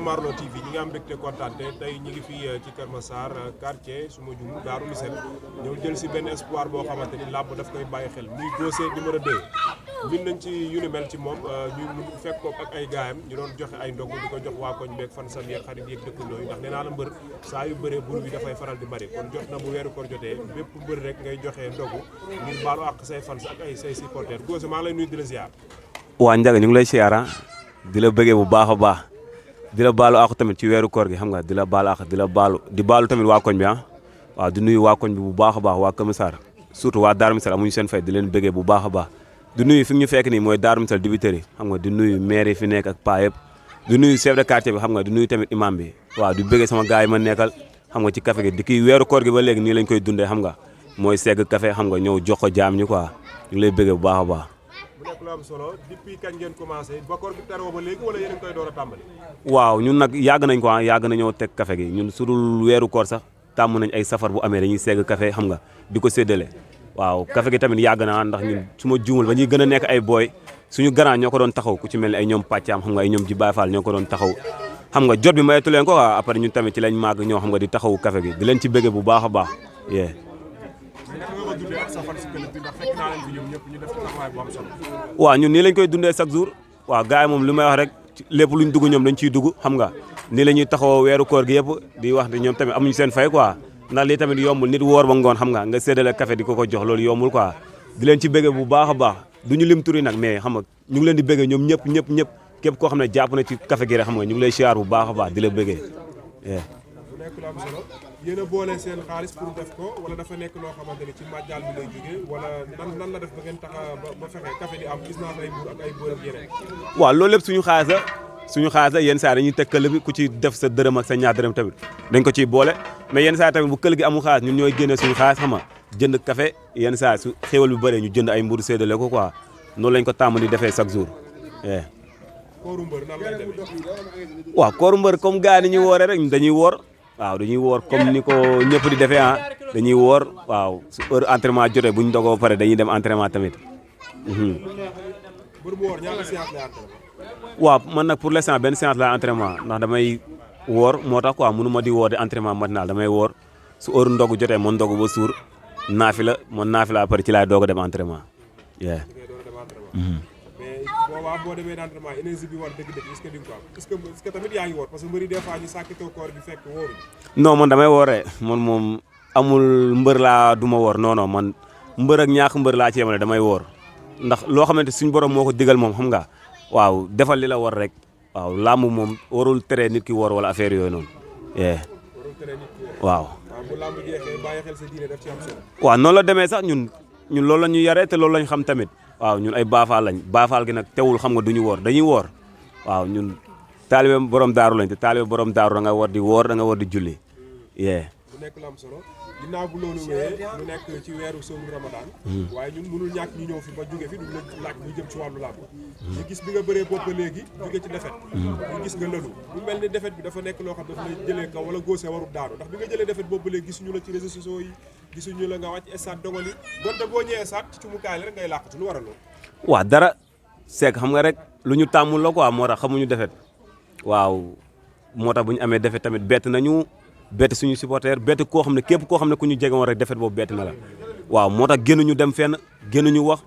Jàmmaarloo TV ñi nga am mbégte kontaan tey ñi ngi fii ci Kër Massar quartier su ma jum Daaru Misel ñëw jël si benn espoir boo xamante ni làmb daf koy bàyyi xel muy Gaucher numéro 2 min nañ ci yu ni mel ci moom ñu fekk ko ak ay gaayam ñu doon joxe ay ndog di ko jox waa koñ beeg fan sam yeeg xarit yeeg dëkkandoo yi ndax nee naa la mbër saa yu bëree bur bi dafay faral di bari kon jot na bu weeru koor jotee bépp mbër rek ngay joxe ndogu ngir baalu àq say fans ak ay say supporters Gaucher maa ngi lay nuyu di la ziar. waa Ndiaga ñu ngi lay siyaara di la bëggee bu baax a baax di la baalu àq tamit ci weeru koor gi xam nga di la baalu àq di baalu tamit waa koñ bi waaw di nuyu waa koñ bi bu baax a baax waa Kër Massar surtout waa Darou Missal amuñu seen fay di leen bëggee bu baax a baax di nuyu fi ñu fekk nii mooy Darou Missal dibiteri xam nga di nuyu maire yi fi nekk ak paa yëpp di nuyu chef de quartier bi xam nga di nuyu tamit imam bi waaw di bëggee sama gars yi ma nekkal xam nga ci café gi di kii weeru koor gi ba léegi nii lañ koy dundee xam nga mooy segg café xam nga ñëw jox ko jaam ñi quoi ñu ngi lay bëggee bu baax a baax. bu nekk lu am solo depuis kañ ngeen commencé ba koor gi teroo ba léegi wala yéen a ngi koy door a tàmbali. waaw ñun nag yàgg nañ ko yàgg nañoo teg café gi ñun su dul weeru koor sax tàmm nañ ay safar bu amee dañuy segg café xam nga di ko séddale waaw café gi tamit yàgg na ndax ñun su ma juumul ba ñuy gën a nekk ay booy suñu grand ñoo ko doon taxaw ku ci mel ni ay ñoom pàccaam xam nga ay ñoom ji Baye Fall ñoo ko doon taxaw xam nga jot bi mayetu leen ko waaw après ñun tamit ci lañ màgg ñoo xam nga di taxawu café gi di leen ci bëgge bu baax a baax waaw ñun nii lañ koy dundee chaque jour waaw gars yi moom li may wax rek lépp luñ dugg ñoom dañ ciy dugg xam nga nii la ñuy taxawoo weeru koor gi yëpp di wax ne ñoom tamit amuñu seen fay quoi ndax lii tamit yombul nit woor ba ngoon xam nga séddale café di ko jox loolu yombul quoi di leen ci bëgge bu baax a baax du ñu lim turi nag mais xam nga ñu ngi leen di bëgge ñoom ñëpp képp koo xam ne jàpp na ci café gi rek xam nga ñu ngi lay siyaar bu baax a baax di la bëggee bu nekk lu am solo yéen a boole seen xaalis pour def ko wala dafa nekk loo xamante ni ci màjjal bi lay jógee wala nan la def ba ngeen tax ba fexe café di am gis naa ay buur ak ay bër ak yeneen. waaw loolu lépp suñu xaalis la yenn saa dañuy teg këll bi ku ci def sa dërëm ak sa ñaar dërëm tamit dañ ko ciy boole mais yenn saa tamit bu këll gi amul xaalis ñun ñooy génne suñu xaalis xam nga jënd café yenn saa su xéwal bi bëree ñu jënd ay mburu séddale ko quoi noonu lañ ko tàmm di defee chaque jour. kooru mbër nan lay demee. waaw kooru mbër comme gars yi ni ñuy wooree rek dañuy woor waaw dañuy woor comme ni ko ñëpp di defee dañuy woor waaw su heure entraînement jotee bu ñu dogoo ba pare dañuy dem entraînement tamit. mbër bu woor ñaata séance lay entraînement. waaw man nag pour l'instant benn séance lay entraînement ndax damay woor moo tax quoi mënu ma di woor di entraînement matinal damay woor su heure ndogu jotee ma ndogu ba suur naafi la après ci laay doog a dem entraînement. boobaa boo demee d'entraînement énergie bi war dëgg-dëgg est-ce que di nga ko am est-ce que tamit yaa ngi woor parce que mbëri des fois ñu sàkkitoo koor gi fekk wóoruñu. non man damay wooree man moom amul mbër laa du ma woor non non man mbër ak ñaax mbër laa ci yemale damay woor ndax loo xamante suñu borom moo ko digal moom xam nga waaw defal li la war rek waaw làmb moom warul tere nit ki woor wala affaire yooyu noonu. warul tere nit ki woor waaw. bu làmb jeexee bàyyi xel sa diine daf ci am solo. waaw noonu la demee sax ñun loolu la ñu yaree te loolu lañ xam tamit. waaw ñun ay baafaal lañ baafaal gi nag teewul xam nga duñu woor dañuy woor waaw ñun taalibe borom daaru lañ te taalibe borom daaru da nga war di woor da nga war di julli. bu nekk lu am solo ginnaaw bu loolu wéyee ñu nekk ci weeru soomu Ramadan. waaye ñun mënul ñàkk ñu ñëw fi ba jóge fi duñ la laaj lu jëm ci wàllu làmb. ñu gis bi nga bëree bopp ba léegi jóge ci defet ñu gis nga lëlu bu mel ni defet bi dafa nekk loo xam dafa lay jëlee kaw wala Gaucher warul daanu ndax bi nga jëlee defet bopp ba léegi gisuñu la ci réseaux sociaux yi gisuñu la nga wàcc stade dogal yi donte boo ñëwee stade ci cumukaay la rek ngay làqatu lu waral loolu. waaw dara seeg xam nga rek lu ñu tàmmul la quoi moo tax xamuñu defet waaw moo tax bu ñu amee defet tamit bett nañu bett suñu supporter bett koo xam ne képp koo xam ne ku ñu jege woon rek defet boobu bett na la waaw moo tax génnuñu dem fenn génnuñu wax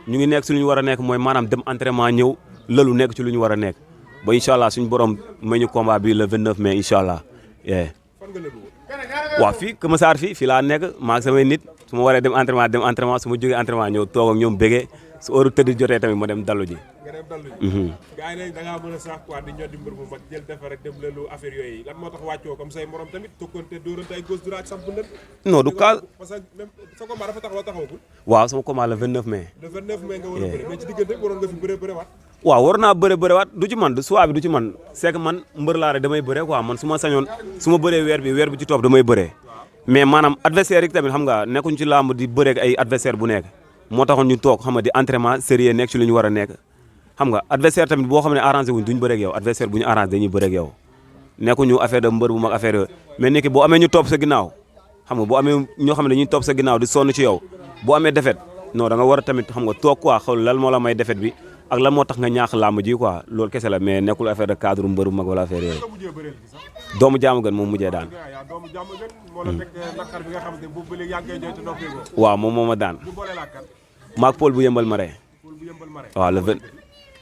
ñu ngi nekk si lu ñu war a nekk mooy maanaam dem entraînement ñëw lëlu nekk ci lu ñu war a nekk ba incha allah suñu borom may ñu combat bi le 29 mai incha allah. waaw fii Kër Massar fii laa nekk maa ngi samay nit su ma waree dem entraînement su ma jógee entraînement ñëw toog ak ñoom bégee su heure tëdd jotee tamit ma dem dallu ji. nga dem dallu ji. gars yi nag da ngaa mën a sax quoi di ñor di mbër bu mag jël defar rek dem lelu affaire yooyu lan moo tax wàccoo comme say morom tamit tokkante dóorante ay gauche droite samp ndënd. non du cas parce que même sa combat dafa taxaw taxawagul. waaw sama combat le 29 mai. le 29 mai nga war a bëre mais ci diggante waroon nga fi bëre waat. waaw war naa bëre waat du ci man du soit bi du ci man c'est que man mbër laa rek damay bëre quoi man su ma sañoon su ma bëree weer bi ci topp damay bëree mais maanaam adversaire yi tamit xam nga nekkuñ ci làmb di bëreeg ay adversaire bu nekk moo taxoon ñu toog xam nga di entraînement sérieux nekk ci lu ñu war a nekk xam nga adversaire tamit boo xam ne arrangé wuñ duñ bëreeg yow adversaire bu ñu arrangé dañuy bëreeg yow nekkuñu affaire de mbër bu mag affaire yooyu mais nit ki boo amee ñu topp sa ginnaaw xam nga boo amee ñoo xam ne dañuy topp sa ginnaaw di sonn ci yow boo amee défaite non da nga war a tamit xam nga toog quoi xool lan moo la may défaite bi ak lan moo tax nga ñaax làmb ji quoi loolu kese la mais nekkul affaire de cadre mbëru mag wala affaire yooyu doomu jaamu gën moom mujjee daan waaw moom moo ma daan maag Paul bu yëmbal mare waaw le 20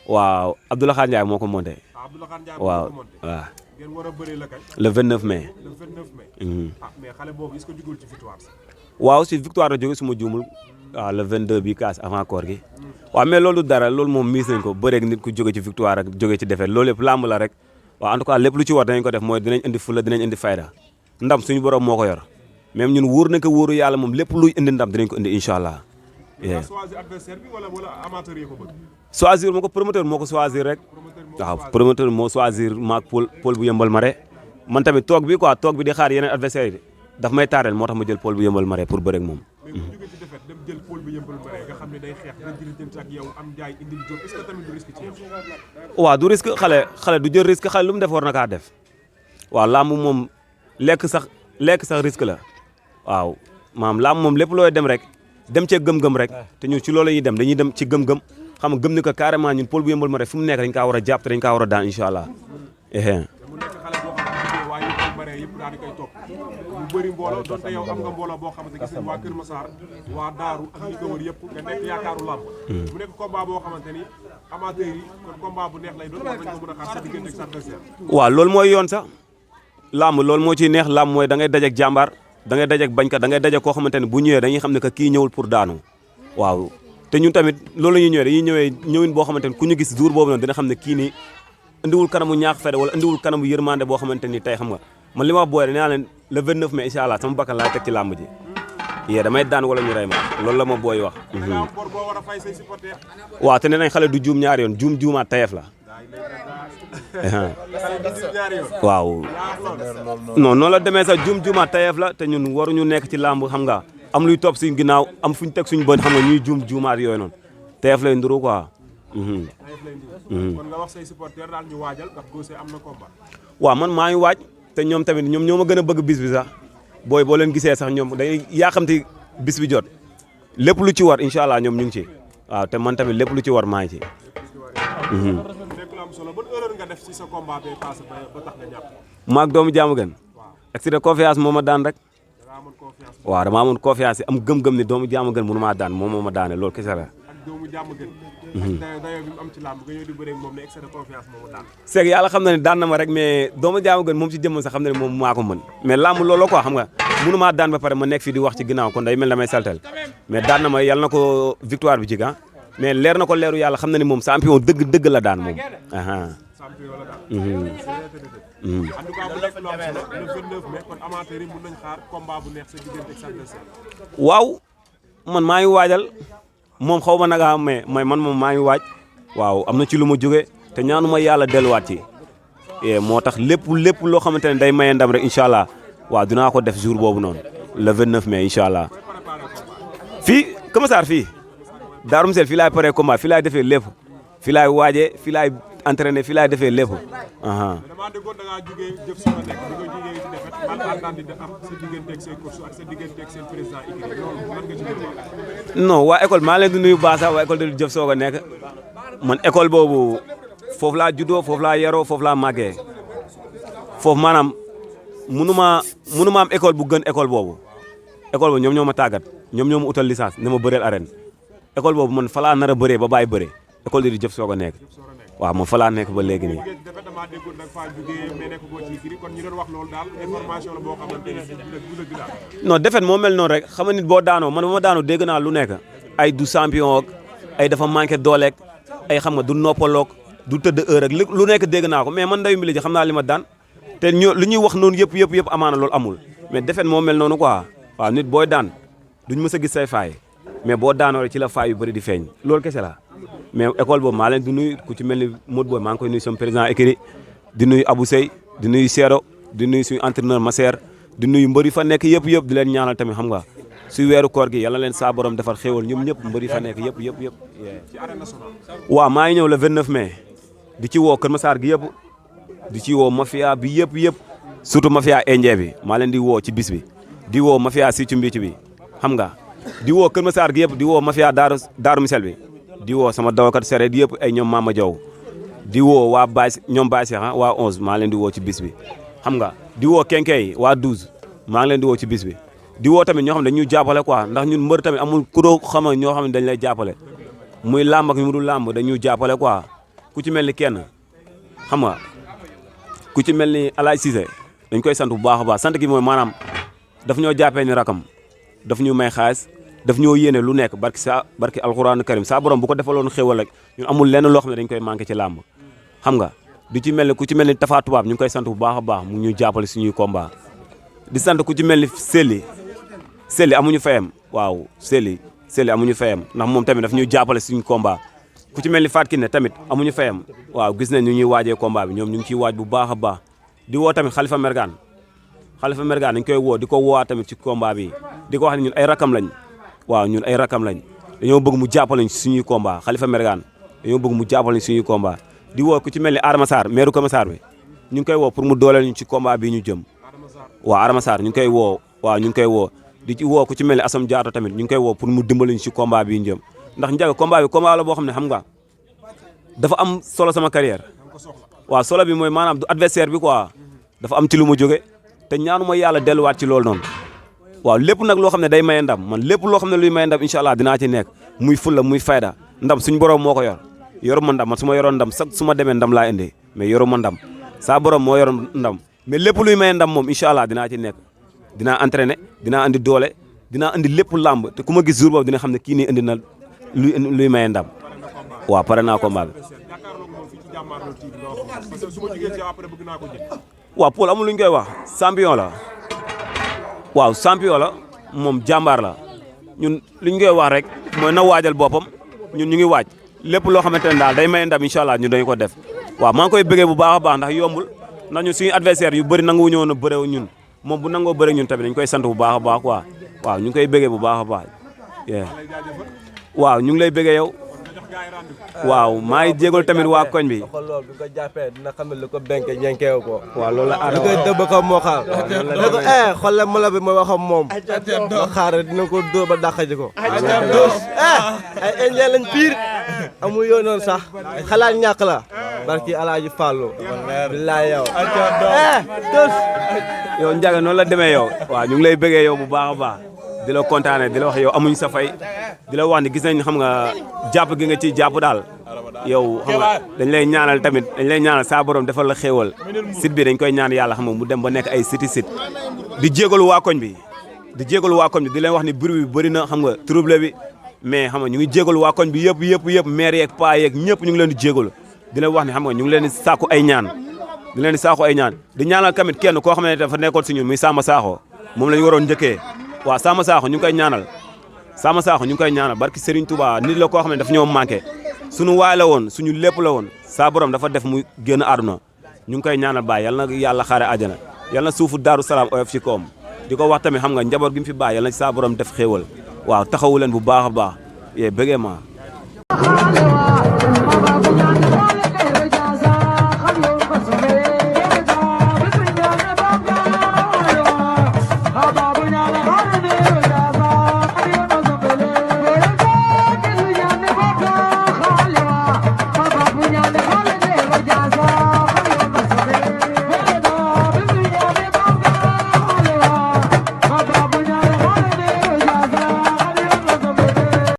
waaw Abdoulaye Khan Ndiaye moo ko monté waaw waaw le 29 mai waaw si victoire la jóge suma juumul waaw le 22 bi kaas avant koor gi waaw mais loolu dara loolu moom miis nañ ko bëreeg nit ku jóge ci victoire ak jóge ci défaite loolu yëpp làmb la rek waaw en tout cas lépp lu ci war dinañ ko def mooy dinañ indi fulla dinañ indi fayda ndam suñu borom moo ko yor même ñun wóor na ko wóoru yàlla moom lépp luy indi ndam dinañ ko indi incha allah. choisir adversaire bi wala amateur yi ko bëgg. choisir moo ko promoteur moo ko choisir rek waaw promoteur moo choisir maag Paul bu yëmbal mare man tamit toog bi quoi toog bi di xaar yeneen adversaire yi daf may taareel moo tax ma jël Paul bu yëmbal mare pour bëreeg moom. mais bu jógee ci défaite dem jël Paul bu yëmbal mare nga xam ne day xeex nga jël ak yow am jaay indil jóg est-ce que tamit du risque ci yow. waaw du risque xale du jël risque xale lu mu def war na kaa def waaw làmb moom lekk sax risque la waaw maam làmb moom lépp looy dem rek dem cee gëm-gëm rek te ñun ci loolu la ñuy dem dañuy dem ci gëm-gëm xam nga gëm ni ko carrément ñun Paul bu yëmbal mare fu mu nekk dañ kaa war a jàpp te dañ kaa war a daan incha allah. mu nekk xale boo xam ne waa yëmbal mare yëpp daal di koy topp mu bëri mbooloo donte yow am nga mbooloo boo xamante gis nañ waa Kër Massar waa Daaru ak li ko wër yëpp nga nekk yaakaaru làmb mu nekk combat boo xamante ni amateur yi kon combat bu neex lay doon war nañ ko mën a xaar sa diggante ak sa adversaire. waaw loolu mooy yoon sax làmb loolu moo ciy neex làmb mooy da ngay dajeek jàmbaar da ngay dajeek bañkat da ngay dajeek koo xamante ne bu ñëwee dañuy xam ne que kii ñëwul pour daanu waaw te ñun tamit loolu la ñuy ñëwee dañuy ñëwee ñëwin boo xamante ne ku ñu gis jour boobu noonu dina xam ne kii nii indiwul kanamu ñaax fede wala indiwul kanamu yërmande boo xamante ni tey xam nga man li ma booy nee naa leen le 29 mai incha allah sama bakkan laay teg ci làmb ji yee damay daan wala ñu rey ma loolu la ma booy wax. waaw te nee nañ xale du juum ñaari yoon juumaat tayef la. waaw non noonu la demee sax juumaat tayef la te ñun waruñu nekk ci làmb xam nga am luy topp suñ ginnaaw am fuñ teg suñu bën xam nga ñuy juumaat yooyu noonu tayef lay nduru quoi. kon nga wax say supporters daal ñu waajal ndax Gaucher am na combat. waaw man maa ngi waaj te ñoom tamit ñoom ñoo ma gën a bëgg bis bi sax booy boo leen gisee sax ñoom dañuy yaaxamti bis bi jot lépp lu ci war incha allah ñoom ñu ngi ci waaw te man tamit lépp lu ci war maa ngi ci. nekk lu am solo ban erreur nga def ci sa combat bi passé ba tax nga ñàkk. maag doomu jaamu gën. excès de confiance moo ma daan rek. waaw dama amoon confiance am gëm-gëm ni doomu jaamu gën mënu maa daan moom moo ma daane loolu kese la. doomu jàmm gën. dayo bi mu am ci làmb nga ñëw di bëre moom ne excès de confiance moomu daan. Seck yàlla xam na ne daan na ma rek mais doomu jaamu gën moom ci jëmm sax xam na ne moom maa ko mën mais làmb loolu quoi xam nga mënu maa daan ba pare ma nekk fii di wax ci ginnaaw kon day mel damay saltel mais daan na ma yàlla na ko victoire bi jig mais leer na ko leeru yàlla xam na ne moom champion dëgg la daan moom. champion la daan. en tout cas bu nekk lu am solo le 29 mai kon amateur yi mën nañ xaar combat bu neex sa diggante ak sa adversaire. waaw man maa ngi waajal moom xaw ma nag mais man moom maa ngi waaj waaw am na ci lu ma jóge te ñaanuma yàlla delluwaat ci moo tax lépp loo xamante ne day maye ndam rek incha allah waaw dinaa ko def jour boobu noonu le 29 mai incha allah. fii Kër Massar fii Darou Mouhty fii laay paree combat fii laay defee lépp fii laay waajee fii laay entraîné fii laay defee lépp. damaa déggoon da ngaa jugee jëf sama nekk di nga jugee ci defet ban àndaan di am sa digganteeg say coach ak sa digganteeg seen président écurie loolu lan nga ci dégg. non waa école maa leen di nuyu baax sax waa école de jëf soog a nekk man école boobu foofu laa juddoo foofu laa yaroo foofu laa màggee foofu maanaam mënuma am école bu gën école boobu école boobu ñoom ñoo ma tàggat ñoom ñoo ma utal licence ne ma bëreel arène école boobu man fa laa nar a bëree ba bàyyi bëree école de jëf soog a nekk. waaw moom fa laa nekk ba léegi nii. non defet moo mel noonu rek xam nga nit boo daanoo man ba ma daanoo dégg naa lu nekk ay du champion ak ay dafa manqué dooleeg ay xam nga du noppaloog du tëdd heure ak lu nekk dégg naa ko mais man ndayu mbili ji xam naa li ma daan te lu ñuy wax noonu yëpp amaana loolu amul mais defet moo mel noonu quoi waaw nit booy daan duñ mës a gis say faay mais boo daanoo rek ci la faay yu bëri di feeñ loolu kese la. mais école boobu maa leen di nuyu ku ci mel ni Modou Boy maa ngi koy nuyu sama président écurie di nuyu Abou Sey di nuyu Seedo di nuyu suñu entraîneur Masser di nuyu mbëri fa nekk yëpp di leen ñaanal tamit xam nga su weeru koor gi yàlla leen saa borom defar xéewal ñoom ñëpp mbëri fa nekk yëpp. ci arène nationale. waaw maa ngi ñëw le 29 mai di ci woo Kër Massar gi yëpp di ci woo mafia bi yëpp surtout mafia indien bi maa leen di woo ci bis bi di woo mafia Sithiou Mbithio bi xam nga di woo Kër Massar gi yëpp di woo mafia Daaru Misel bi di woo sama dawalkat sereet yëpp ay ñoom Mama Diaw di woo waa Baye ñoom Baye Cheikh waa 11 maa leen di woo ci bis bi xam nga di woo kenkey waa 12 maa ngi leen di woo ci bis bi di woo tamit ñoo xam ne dañuy jàppale quoi ndax ñun mbër tamit amul kuroo xam nga ñoo xam ne dañ lay jàppale muy làmb ak ñu mu dul làmb dañuy jàppale quoi ku ci mel ni kenn xam nga ku ci mel ni Alaaj Cissé dañ koy sant bu baax a baax sant gi mooy maanaam daf ñoo jàppee ni rakam daf ñu may xaalis daf ñoo yéene lu nekk barki alxuraanu karim saa borom bu ko defaloon xéwal rek ñun amul lenn loo xam ne dañ koy manqué ci làmb xam nga du ci mel ni ku ci mel ni Tafa Tubaab ñu ngi koy sant bu baax a baax mu ñu jàppale suñuy combat di sant ku ci mel ni Selli amuñu fayam waaw Selli amuñu fayam ndax moom tamit daf ñuy jàppale suñu combat ku ci mel ni Fatou Kiné tamit amuñu fayam waaw gis nañ ñu ñuy waajee combat bi ñoom ñu ngi ciy waaj bu baax a baax di woo tamit Khalifa Mergane dañ koy woo di ko woo tamit ci combat bi di ko wax ne ñun ay rakam lañ waaw ñun ay rakam lañ dañoo bëgg mu jàppale ñu suñuy combat Khalifa Mergane dañoo bëgg mu jàppale ñu suñuy combat di woo ku ci mel ni Adama Sarr maire Kamassar bi ñu ngi koy woo pour mu dooleel ñu ci combat bi ñu jëm waaw Adama Sarr ñu ngi koy woo waaw ñu ngi koy woo di ci woo ku ci mel ni Assome Diatta tamit ñu ngi koy woo pour mu dimbali ñu ci combat bi ñu jëm ndax Ndiaga combat la boo xam ne xam nga dafa am solo sama carrière waaw solo bi mooy maanaam du adversaire bi quoi dafa am ci lu ma jóge te ñaanuma yàlla delluwaat ci loolu noonu waaw lépp nag loo xam ne day maye ndam man lépp loo xam ne luy maye ndam incha allah dinaa ci nekk muy fulla muy fayda ndam suñu borom moo ko yor yoruma ndam man su ma yoroon ndam sax su ma demee ndam laa indi mais yoruma ndam saa borom moo yor ndam mais lépp luy maye ndam moom incha allah dinaa ci nekk dinaa entraîner dinaa andi doole dinaa andi lépp làmb te ku ma gis jour boobu dina xam ne kii nii indi na luy maye ndam waaw pare naa combat bi. waaw Paul amul lu ñu koy wax champion la waaw champion la moom jàmbaar la ñun li ñu koy wax rek mooy na waajal boppam ñun ñu ngi waaj lépp loo xamante ne daal day maye ndam incha allah ñun dañu ko def waaw maa ngi koy bëggee bu baax a baax ndax yombul ndax ñun suñu adversaire yu bëri nangu ñëwoon a bëre ñun moom bu nangoo bëre ñun tamit dañu koy sant bu baax a baax quoi waaw ñu ngi koy bëggee bu baax a baax waaw ñu ngi lay bëggee yow waaw maa ngi jégal tamit waa koñ bi. xool loolu bu ko jàppee dina xam ne lu ko benke ñenkeew ko. waaw loolu la lu koy dëbb ko moo xaar. ne ko xoolal mala bi ma waxam moom. ma xaar dina ko dóor ba dàqaji ko. ay indien lañ pire. amul yoon noonu sax xalaat ñàkk la. barki Alaaji Fallu. billaay yow. yow Ndiaga noonu la demee yow. waaw ñu ngi lay bëggee yow bu baax a baax. di la kontaane di la wax yow amuñ sa fay di la wax ni gis nañ xam nga jàpp gi nga ciy jàpp daal yow xam nga dañ lay ñaanal tamit dañ lay ñaanal saa borom defal la xéewal site bi dañ koy ñaan yàlla xam nga mu dem ba nekk ay site di jégalu waa koñ bi di leen wax ni bruit bi bëri na xam nga trouble bi mais xam nga ñu ngi jégalu waa koñ bi yëpp maire yeeg paa yeeg ñëpp ñu ngi leen di jégalu di leen wax ni xam nga ñu ngi leen di sàkku ay ñaan di ñaanal tamit kenn koo xam ne dafa nekkoon si ñun muy Samba Sakho moom la ñu waroon njëkkee waaw Samba Sakho ñu ngi koy ñaanal barki Serigne Touba nit la koo xam ne daf ñoo manqué suñu waay la woon suñu lépp la woon saa borom dafa def mu génn àdduna ñu ngi koy ñaanal baay yal na yàlla xaare àjjana yal na suufu Daaru Salaam oyof ci koom di ko wax tamit xam nga njaboot gi mu fi baay yal na saa borom def xéewal waaw taxawu leen bu baax a baax yee bëggee ma